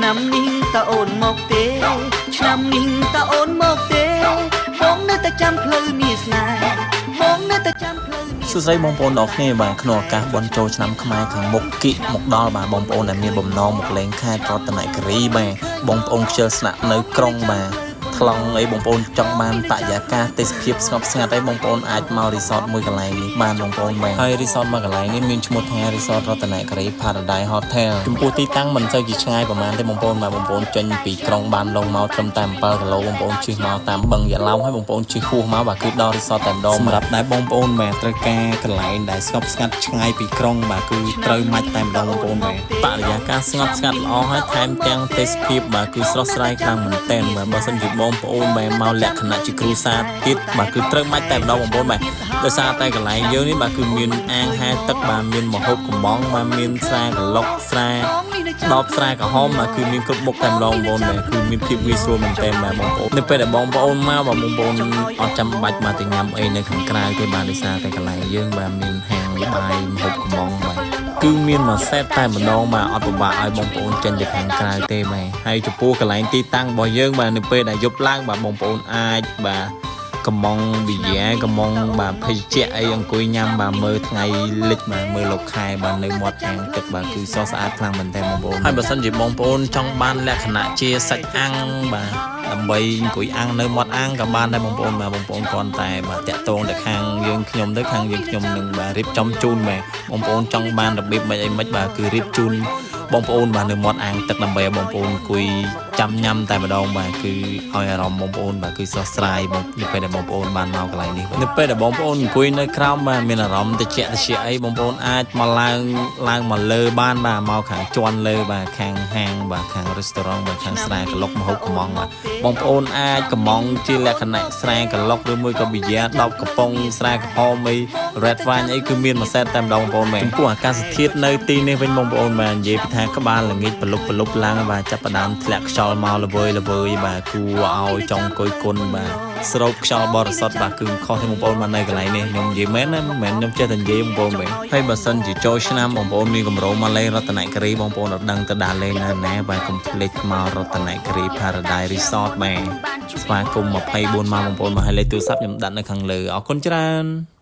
ឆ្នាំនេះតើអូនមកទេឆ្នាំនេះតើអូនមកទេបងនៅតែចាំផ្លូវមានស្នេហ៍បងនៅតែចាំផ្លូវមាន សួស្តីបងប្អូនទាំងអស់គ្នាបាទក្នុងឱកាសបុណ្យចូលឆ្នាំខ្មែរខាងមុខគៀកមកដល់បាទបងប្អូនដែលមានបំណងមកលេងខេត្តរតនគិរីបាទបងប្អូនខ្ជិលស្នាក់នៅក្រុងបាទថ្លង់អីបងប្អូនចង់បានបរិយាកាសទេសភាពស្ងប់ស្ងាត់អីបងប្អូនអាចមករីសតមួយកន្លែងនេះបានបងប្អូនបាទហើយរីសតមួយកន្លែងនេះមានឈ្មោះថារីសតរតនគិរី Paradise Hotel ចំពោះទីតាំងមិនសូវជាឆ្ងាយប្រហែលទេបងប្អូនបាទបងប្អូនចេញពីក្រុងបានលងមកត្រឹមតែ7គីឡូបងប្អូនជិះមកតាមបឹងយ៉ាឡោមហើយបងប្អូនជិះហួសមកបាទគឺដល់រីសតតែម្ដងសម្រាប់តែបងប្អូនបាទត្រូវការកន្លែងដែលស្ងប់ស្ងាត់ឆ្ងាយពីក្រុងបាទគឺត្រូវម៉ាច់តែម្ដងបងប្អូនបាទបរិយាកាសស្ងប់ស្ងាត់ល្អហើយថែមទាំងទេសភាពបាទគឺស្រស់ស្រាយខ្លាំងមែនទែនបាទបើសិនជាបងប្អូនបាទមកលក្ខណៈជាគ្រួសារទៀតបាទគឺត្រូវម៉ាច់តែម្ដងបងប្អូនបាទដោយសារតែកន្លែងយើងនេះបាទគឺមានអាងហែលទឹកបាទមានម្ហូបកំងបាទមានស្រាក្រឡុកស្រាដបស្រាក្រហមបាទគឺមានគ្រប់មុខតែម្ដងបងប្អូនបាទគឺមានភាពងាយស្រួលមែនទែនបាទបងប្អូននៅពេលដែលបងប្អូនមកបាទបងប្អូនអត់ចាំបាច់មកទៅញ៉ាំអីនៅខាងក្រៅទេបាទដោយសារតែកន្លែងយើងបាទមានហាងបាយម្ហូបកំងបាទគឺមានមួយសេតតែម្ដងបាទអត់ពិបាកឲ្យបងប្អូនចេញទៅខាងក្រៅទេបាទហើយចំពោះកន្លែងទីតាំងរបស់យើងបាទនៅពេលដែលយប់ឡើងបាទបងប្អូនអាចបាទកំងប៊ីយ៉ាកំងបាទភេសជ្ជៈអីអង្គុយញ៉ាំបាទមើលថ្ងៃលិចបាទមើលលោកខែបាទនៅមាត់អាងទឹកបាទគឺស្រស់ស្អាតខ្លាំងមែនទែនបងប្អូនហើយបើសិនជាបងប្អូនចង់បានលក្ខណៈជាសាច់អាំងបាទដើម្បីអង្គុយអាំងនៅមាត់អាងក៏បានដែរបងប្អូនបាទបងប្អូនគ្រាន់តែបាទតាក់ទងទៅខាងយើងខ្ញុំទៅខាងយើងខ្ញុំនឹងបាទរៀបចំជូនបាទបងប្អូនចង់បានរបៀបម៉េចអីម៉េចបាទគឺរៀបជូនបងប្អូនបាទនៅមាត់អាងទឹកដើម្បីឲ្យបងប្អូនអង្គុយចាំញ៉ាំតែម្ដងបាទគឺឲ្យអារម្មណ៍បងប្អូនបាទគឺស្រស់ស្រាយបងនៅពេលដែលបងប្អូនបានមកកន្លែងនេះនៅពេលដែលបងប្អូនអង្គុយនៅក្រោមបាទមានអារម្មណ៍ត្រជាក់ត្រជាក់អីបងប្អូនអាចមកឡើងឡើងមកលើបានបាទមកខាងជាន់លើបាទខាងហាងបាទខាង restaurant បាទខាងស្រាក្រឡុកម្ហូបកំងបាទបងប្អូនអាចកំងជាលក្ខណៈស្រាក្រឡុកឬមួយក៏ប៊ីយ៉ា10កំប៉ុងស្រាក្រហមអី red wine អីគឺមានមួយសេតតែម្ដងបងប្អូនមែនចំពោះអាកាសធាតុនៅទីនេះវិញបងប្អូនបាទនិយាយពីថាក្បាលល្ងាចប្រលប់ប្រលប់ឡើងបាទចាប់ផ្ដើមធ្លាក់ខ្យល់មកល្វើយល្វើយបាទគួរឲ្យចង់អង្គុយគុណបាទស្រូបខ្យល់បរិសុទ្ធបាទគឺមិនខុសទេបងប្អូនបាទនៅកន្លែងនេះខ្ញុំនិយាយមែនណាមិនមែនខ្ញុំចេះតែនិយាយបងប្អូនមែនហើយបើសិនជាចូលឆ្នាំបងប្អូនមានកម្រោងមកលេងរតនគិរីបងប្អូនអត់ដឹងទៅដើរលេងនៅណាបាទកុំភ្លេចមករតនគិរី Paradise Resort បាទស្វាគមន៍24ម៉ោងបងប្អូនមកហើយលេខទូរស័ព្ទខ្ញុំដាក់នៅខាងលើអរគុណច្រើន។